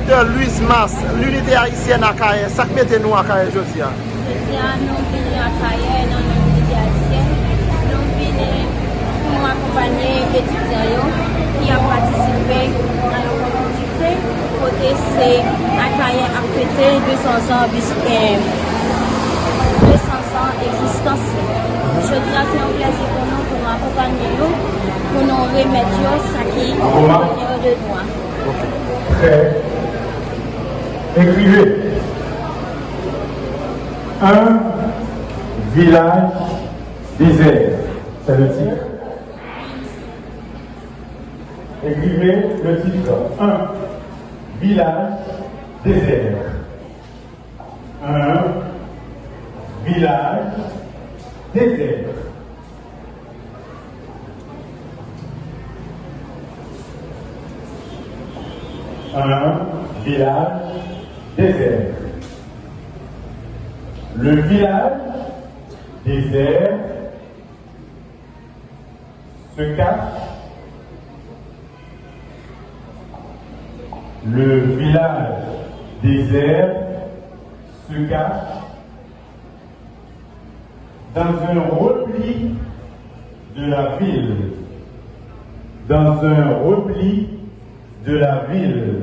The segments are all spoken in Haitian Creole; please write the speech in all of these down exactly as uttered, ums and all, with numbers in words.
Doktè Louise Mars, Linite Ayisyèn Akayè, sa k mete nou Akayè jodi a? Jodi a, nou vini Akayè nan non Linite Ayisyèn. Nou vini pou nou akonpanye etidyan yo ki ap patisipe nan yon konkou dikte, kote se Akayè ap fete de san zan, bis-, eh, de san zan egzistans li. Jodi a, se yon plèzi pou nou, pou nou akonpanye yo, pou nou remèt yo sa ki apatyen yo de dwa. Ok. Trè. Écrivez. Un village désert. C'est le titre. Écrivez le titre. Un village désert. Un village désert. Un village désert. Le village désert se cache. Le village désert se cache dans un repli de la ville. Dans un repli de la ville.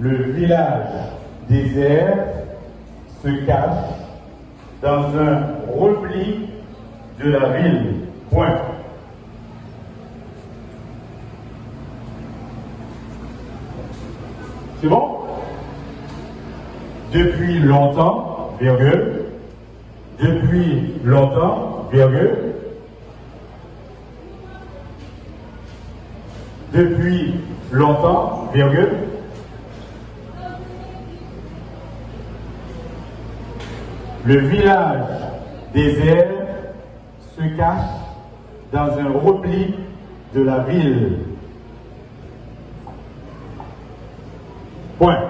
Le village désert se cache dans un repli de la ville. Point. C'est bon? Depuis longtemps, virgule. Depuis longtemps, virgule. Depuis longtemps, virgule. Le village désert se cache dans un repli de la ville. Point.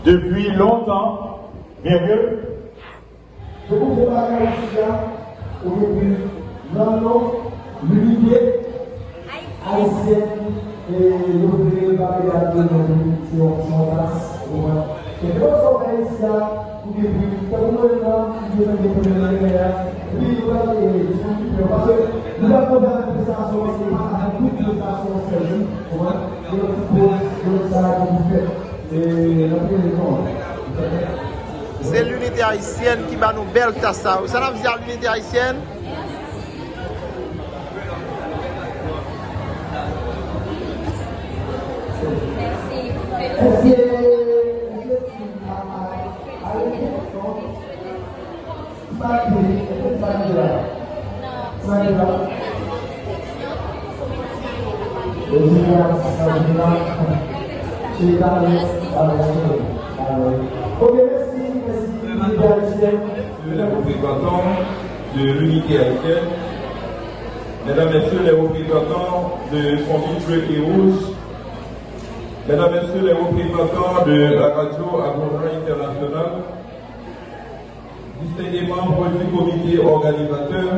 Depuis longtemps, virgule. Se pou fè bagay isi a, ou gen plis nan non, Linite Ayisyèn, e yo vle pa pede ak nou non plis, se yon, se yon tas, ou konprann? E lè w sa w fè isi a, ou gen plis, tankou mwen menm la, m gen nan gen pwoblèm nan gen a, epi yo pral, e, diskite, paske nou pa konn manifestasyon, se pa avèk tout manifestasyon sèl, ou konprann? Gen yon ti poz, gen yon sa ki pou fèt, e, nan premye tan. Se Linite Ayisyèn ki ba nou bèl tas sa. Sa n ap di a Linite Ayisyèn? Èske, èske si a, a, a, Ok, mèsi, mèsi, Linite Ayisyèn. Les représentants de l'unité haïtienne, mesdames, messieurs les représentants de Konbit Bleu et Rouge, mesdames, messieurs les représentants de la radio Agora International, distingués membres du comité organisateur,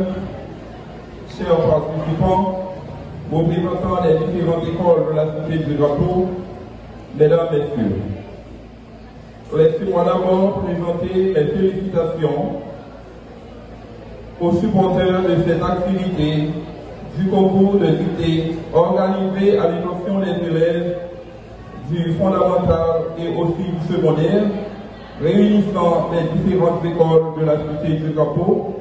chers participants, représentants des différentes écoles de la cité du Drapeau, mesdames, messieurs, laissez-moi d'abord présenter mes félicitations aux supporters de cette activité du concours de dictée organisé à l'intention des élèves du fondamental et aussi du secondaire, réunissant les différentes écoles de la cité du Drapeau,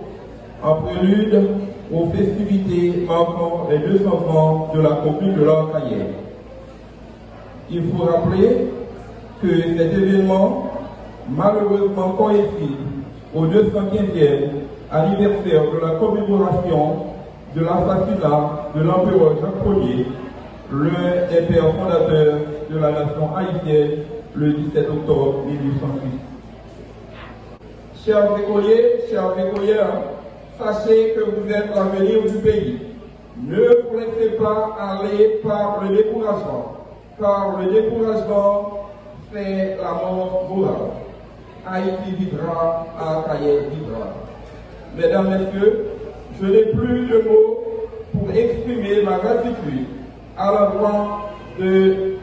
en prélude aux festivités marquant les deux cents ans de la commune de L'Arcahaie. Il faut rappeler que cet événement malheureusement coïncide au deux cent quinzième anniversaire de la commémoration de l'assassinat de l'empereur Jacques premier, l'un des pères fondateurs de la nation haïtienne, le dix-sept octobre mille huit cent six. Chers écoliers, chères écolières, sachez que vous êtes l'avenir du pays. Ne vous laissez pas aller par le découragement, car le découragement, c'est la mort morale. Haïti vivra, Akayè vivra. Mesdames, Messieurs, je n'ai plus de mots pour exprimer ma gratitude à l'endroit de,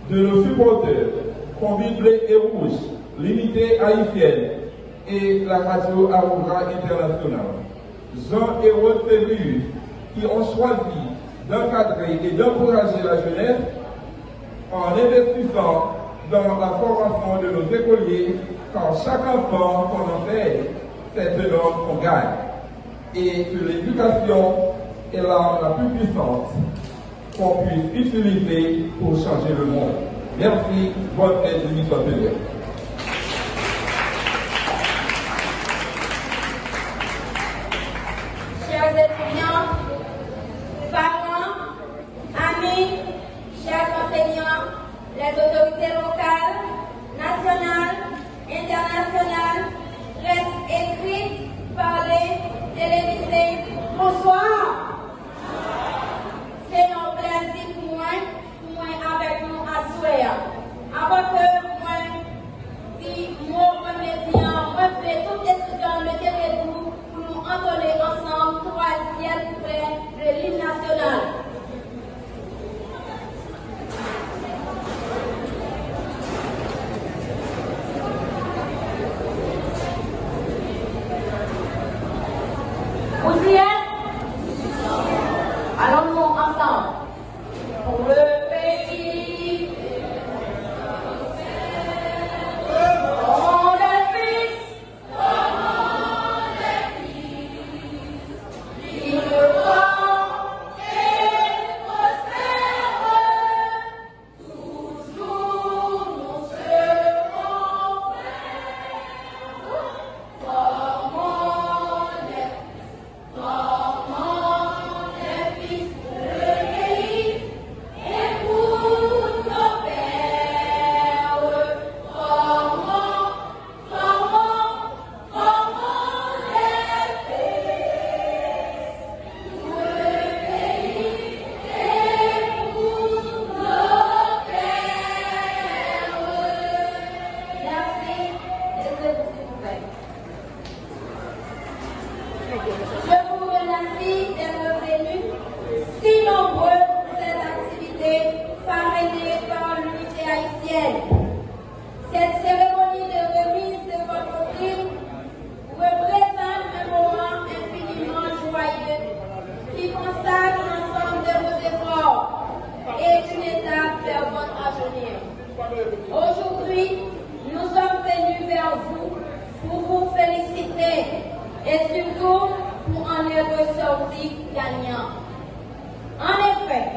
de nos supporters, Konbit Ble e Wouj, l'Unité Haïtienne et la Radio Aurora Internationale, Jean et Rod Fébrius, qui ont choisi d'encadrer et d'encourager la jeunesse en investissant dans la formation de nos écoliers, car chaque enfant qu'on enseigne, c'est un homme qu'on gagne. Et que l'éducation est l'arme la plus puissante qu'on puisse utiliser pour changer le monde. Merci, bonne fête du Bicentenaire. Chers étudiants, parents, amis, chers enseignants, les autorités locales, nationales, internationales, presse écrite, parlée, télévisée, bonsoir. Se yon plèzi pou mwen, pou mwen avèk nou aswè a. Avan ke mwen di mo mwen vle di an, mwen vle tout etidyan mete men nou pou nou antone ansanm twazyèm kouplè de lim nasyonal. Vous y êtes? Allons-nous ensemble. Pour le pays, on est fils. Je vous remercie d'être venus si nombreux pour cette activité parrainée par l'Unité haïtienne. Cette cérémonie de remise de votre prime représente un moment infiniment joyeux qui consacre l'ensemble de vos efforts et une étape vers votre avenir. Aujourd'hui, nous sommes venus vers vous pour vous féliciter et surtout pour en être sortis gagnants. En effet,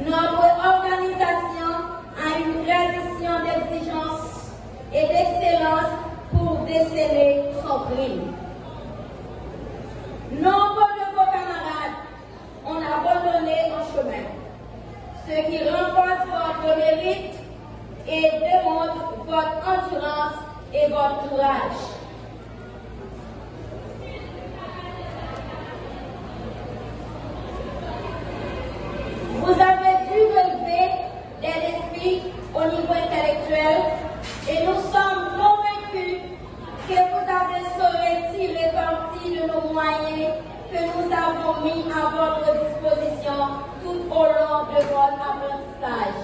notre organisation a une tradition d'exigence et d'excellence pour décerner son prix. Nombre de vos camarades ont abandonné en chemin, ce qui renforce votre mérite et démontre votre endurance et votre courage. Vous avez dû relever des défis au niveau intellectuel et nous sommes convaincus que vous avez saurez tirer parti de nos moyens que nous avons mis à votre disposition tout au long de votre apprentissage.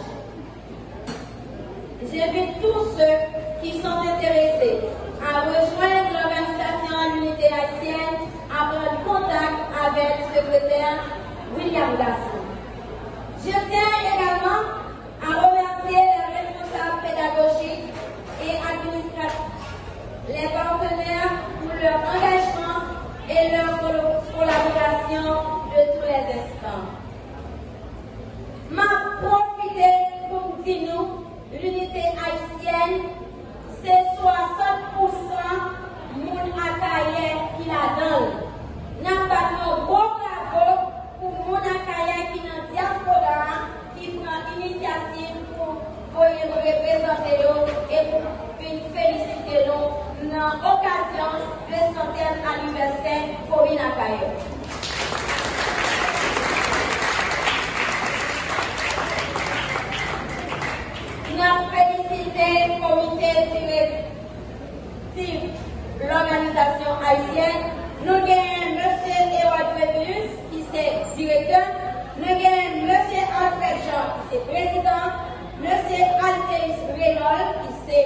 J'invite tous ceux qui sont intéressés à rejoindre l'organisation L'Unité haïtienne à prendre contact avec le secrétaire William Gasson. Je tiens également à remercier les responsables pédagogiques et administratifs, les partenaires pour leur engagement et leur colo- collaboration de tous les instants. M ap pwofite pou m di nou, L'Unité haïtienne, se swasant pou san moun Akayè ki ladan l. N ap bat yon gwo bravo pou moun Akayè ki nan dyaspora a, ki pran inisyativ pou voye nou reprezante yo e pou vin felisite nou nan okazyon de santèn anivèsè komin Akayè. N ap felisite komite direktif lòganizasyon ayisyèn. Nou genyen mesye Edward Frébilus, ki se direktè. Nou gen Mesye Alfred Jean, ki se prezidan, Mesye Alteus Renol, ki se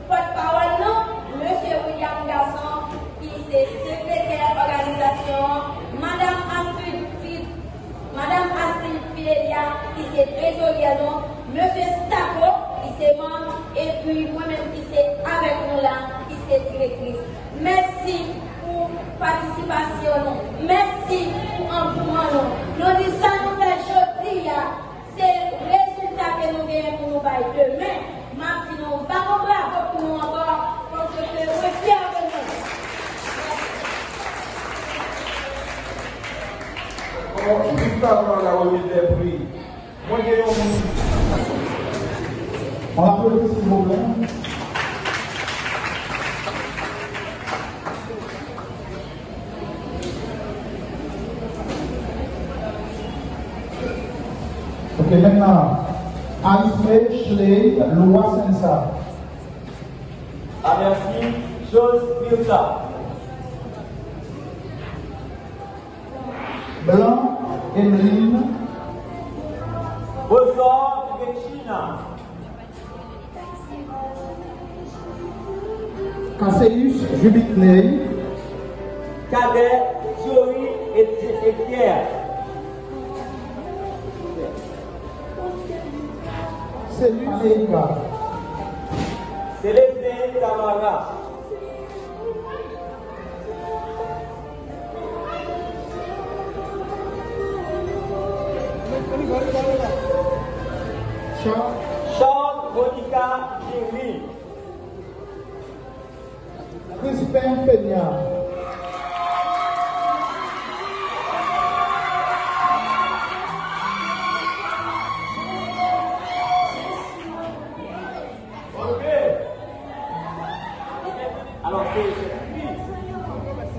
pòtpawòl nou, Mesye William Gasson, ki se sekretè òganizasyon an, Madanm Astrid Fi-, Madanm Astrid Fidelia, ki se trezoryè nou, Mesye Stako, ki se manm, epi mwen menm ki se avèk nou la, ki se direktris. Mèsi pou patisipasyon nou. Mèsi pou angouman nou. Nou di sa nou fè jodi a, se rezilta ke nou genyen pou nou bay demen. M ap di nou, bat yon bravo pou nou ankò, paske mwen fyè de nou. Bon, juste avant la remise des prix, mwen gen yon moun. On applaudit, s'il vous plaît. Ok, maintenant, Arisme Schley, Lwa Sensa. Aversi, Jos Birta. Blanc, Emeline. Bosor, Regina. Casséus, Jubitney. Cadet, Jory et, et Pierre. Célus, Erika. Célestin, Tamara. Charles. Charles, Monica, Jerry. Crispin Peña. Ok. Alò, se, se fi.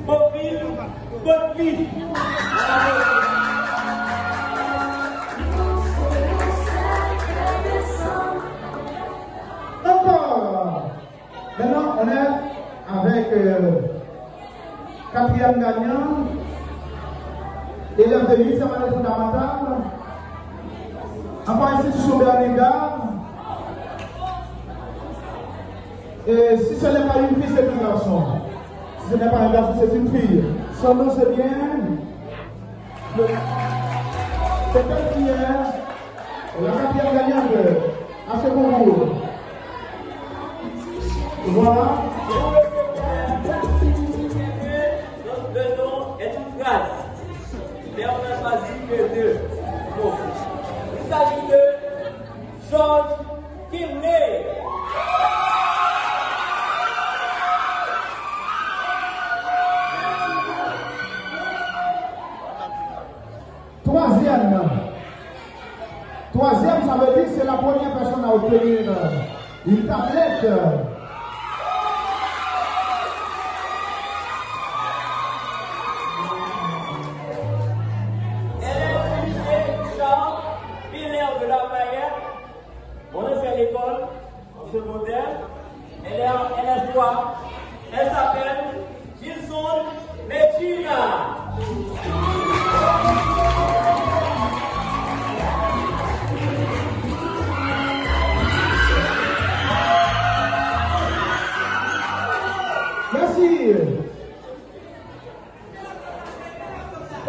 Bofil, Botfi. Ankò. Maintenant, on est avec, euh, quatrième gagnant, élève de huitième année fondamentale, enfant institution Berniga. Et si ce n'est pas une fille, c'est un garçon. Si ce n'est pas un garçon, c'est une fille. Son nom, c'est bien. C'est elle qui est la quatrième gagnante à ce concours. Voilà. Le nom est une phrase. Mais on n'a choisi que deux mots. Il s'agit de George Kimley. Troisième. Troisième, ça veut dire c'est la première personne à obtenir, euh, une tablette. Élève du lycée Richard Belair de Lafayette, mon ancienne école, secondaire, elle est en L S trois. Elle s'appelle Gilson Medjina. Merci.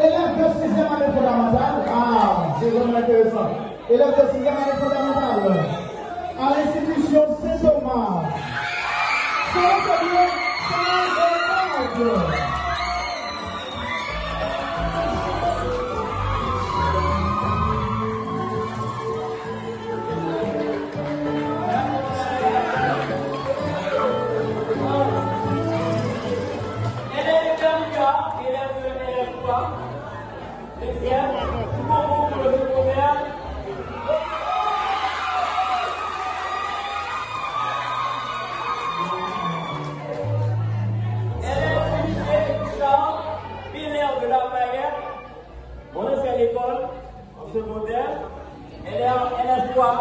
Élève de sixième année fondamentale. Ah, c'est vraiment intéressant. Élève de sixième année fondamentale à l'institution Saint-Thomas. Salut, salut, salut. Élève de L F trois, deuxième, du concours pour le secondaire. Élève du lycée Richard Belair de Lafayette, mon ancienne école, en secondaire, elle est en L S trois.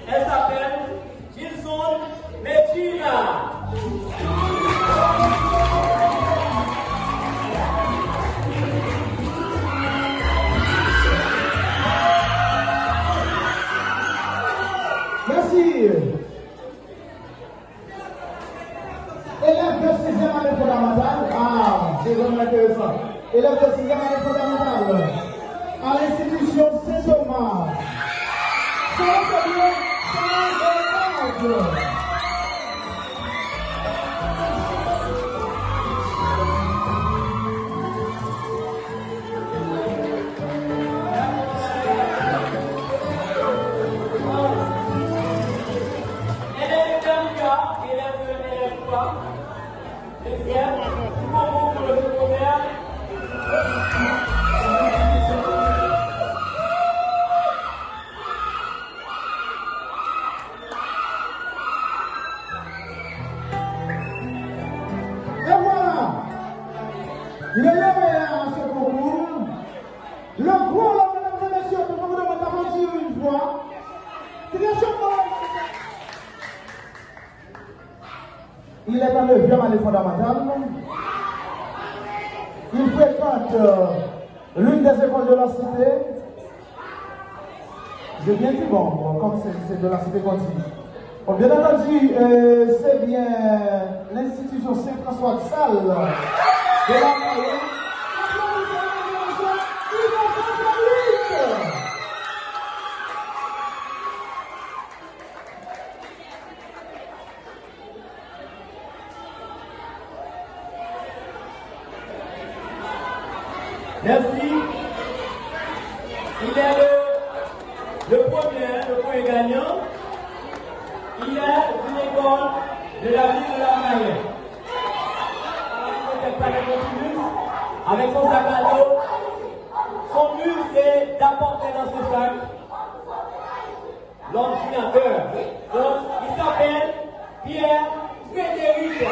Elle s'appelle Gilson Medjina. Enteresan. Elèv de sizyèm ane fondamantal a lenstitisyon Sen Toma. Son non se byen Charles Bernard. Elèv de Louga, elèv de Louga. E vwala! Lè yo wè a se konkou. Le gwo lòt, medam e mesye, pou nou aplodi yon fwa. Trè chòt. Il est en neuvième année fondamentale. Il fréquente euh, l'une des écoles de la cité. J'ai bien dit, bon, bon, comme c'est c'est de la cité qu'on dit. Bon, bien entendu, euh, c'est bien l'institution Saint-François de Sales de la Mayenne. Merci. Il est le, le premier, le premier gagnant. Il est d'une école de la ville de la Mayenne. Avec son sac à dos, son but, c'est d'apporter dans ce sac l'ordinateur. Donc, il s'appelle Pierre Frédéric.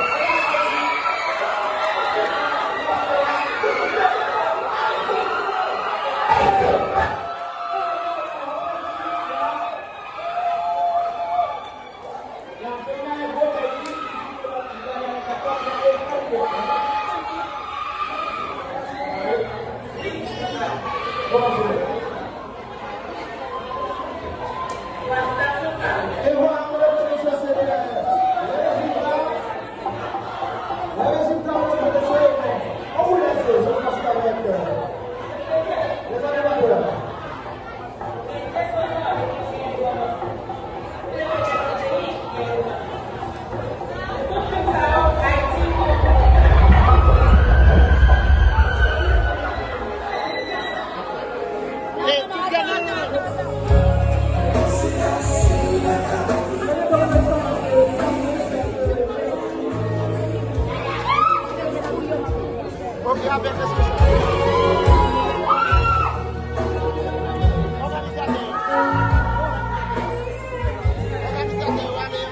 Ok, avèk respè. Òganizatè yo. Òganizatè yo, ale.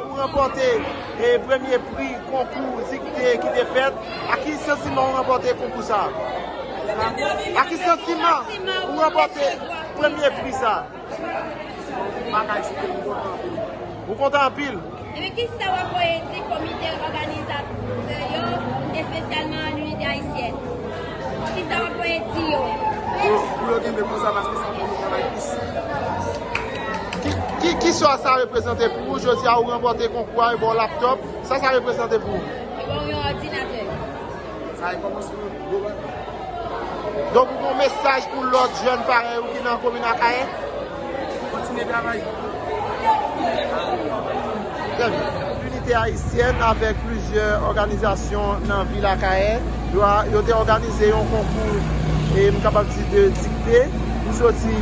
Ou ranpòte, e, premye pri konkou dikte ki te fèt. Ak ki santiman ou ranpòte konkou sa a? Ak ki santiman ou ranpòte premye pri sa a? Ou kontan anpil? Epi kisa w ap voye di komite òganizatè yo, espesyalman Linite Ayisyèn? Kisa w ap voye di yo? Pou, pou yo kenbe konsa, paske sa fè nou travay plis. Ki, ki, kisa sa reprezante pou ou? Jodi a, ou ranpòte konkou a, yo ba w laptòp. Sa sa reprezante pou ou? Yo ba w yon òdinatè. Sa e kòmanse yon gwo bagay. Donk, ou gen yon mesaj pou lòt jèn parèy ou ki nan komin Akayè? Kontinye travay. Trè byen. Linite Ayisyèn avèk plizyè òganizasyon nan vil Akayè, yo a, yo te òganize yon konkou, e m kapab di de dikte, pou soti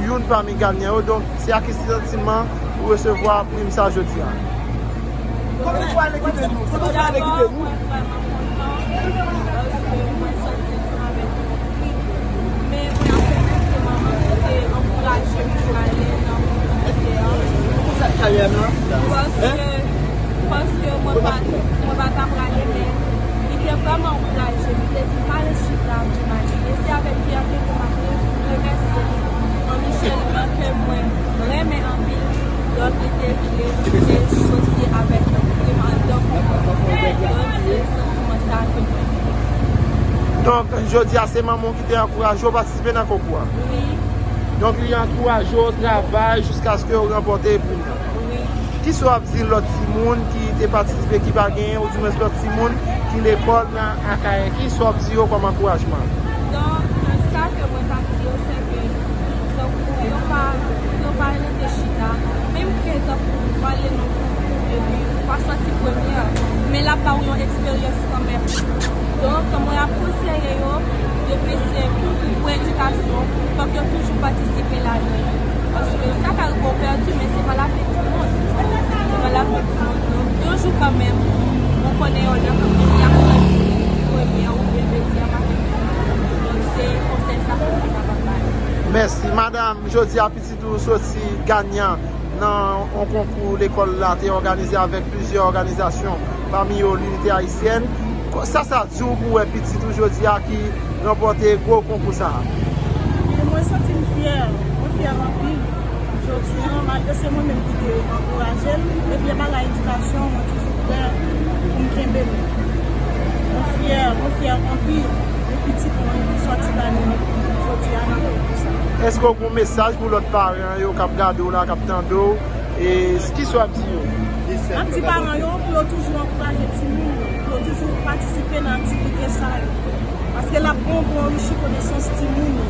youn pami ganyan yo. Donk, se ak ki santiman ou resevwa prim sa jodi a? Kote w ale kite nou? Kote w ale kite nou? Paske, paske mwen pa, mwen pa ta prale, men li te vrèman ankouraje m. Li te di m, "Pa ret chita ap di m ale." E se avèk fyète ke m ap remèsye Michel nan ke mwen renmen anpil. Donk, li te vle, li te soti avèk mwen, li te anndan konprann. Donk, se santiman sa ke mwen gen. Donk, jodi a, se manman w ki te ankouraje w patisipe nan konkou a? Wi. Donk, li ankouraje w travay jiskaske w ranpòte pri nan. Wi. Kisa w ap di lòt timoun ki te patisipe, ki pa genyen, oudimwens lòt timoun ki lekòl nan Akayè? Kisa w ap di yo kòm ankourajman? Donk, sa ke mwen t ap di yo, se ke, tankou, yo pa, yo pa rete chita. Menm ke, tankou, w ale nan konkou, epi w pa sòti premyè, men l ap ba w yon eksperyans kanmenm. Donk, mwen ap konseye yo, depi se pou, pou edikasyon, fòk yo toujou patisipe ladan l. Paske sa ka rive w pèdi, men se pa lafen di mond. Se pa lafen di mond. Donk, yon jou kanmenm, mwen konnen yo nan konkou, y ap pèdi premyè oubyen dezyèm avèk mwen. Donk, se konsèy sa ke mwen kapab ba yo. Mèsi, madanm. Jodi a, pitit ou soti ganyan nan yon konkou lekòl la te òganize avèk plizyè òganizasyon, pami yo Linite Ayisyèn. Ko-, sa sa di w pou w wè pitit ou jodi a ki ranpòte gwo konkou sa a? Mwen santi m fyè, mwen fyè anpil. Jodi a, malgre se mwen menm ki te ankouraje l, ebyen bagay edikasyon, mwen toujou prè pou m kenbe l. Mwen fyè, mwen fyè anpil de pitit mwen ki sòti ladan jodi a nan konkou sa. Èske w gen yon mesaj pou lòt paran yo k ap gade w la, k ap tande w? E kisa w ap di yo? M ap di paran yo pou yo toujou ankouraje timoun yo, pou yo toujou patisipe nan aktivite sa yo. Paske l ap bon pou anrichi konesans timoun yo.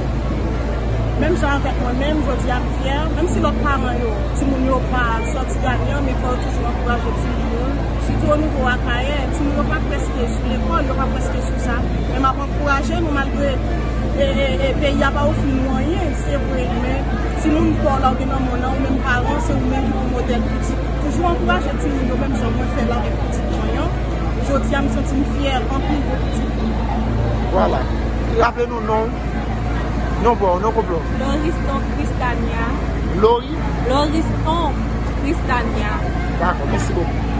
Menm jan avèk mwen menm, jodi a m fyè, menm si lòt paran yo, timoun yo pa sòti ganyan, men fò yo toujou ankouraje timoun yo. Sitou o nivo Akayè, timoun yo pa prèske sou lekòl, yo pa prèske sou sa. Men m ap ankouraje nou malgre e, e, e, peyi a pa ofri nou anyen, se vre, men timoun pa w la ou gen nan men w nan, ou menm paran, se ou menm ki pou modèl pitit ou. Toujou ankouraje timoun yo, menm jan mwen fè l avèk pitit mwen an. Jodi a, m santi m fyè anpil de pitit mwen. Vwala. Raple nou non. Non pa w, non konplo. Loriston Cristania. Lori? Loriston Cristania. Dakò, mèsi bokou.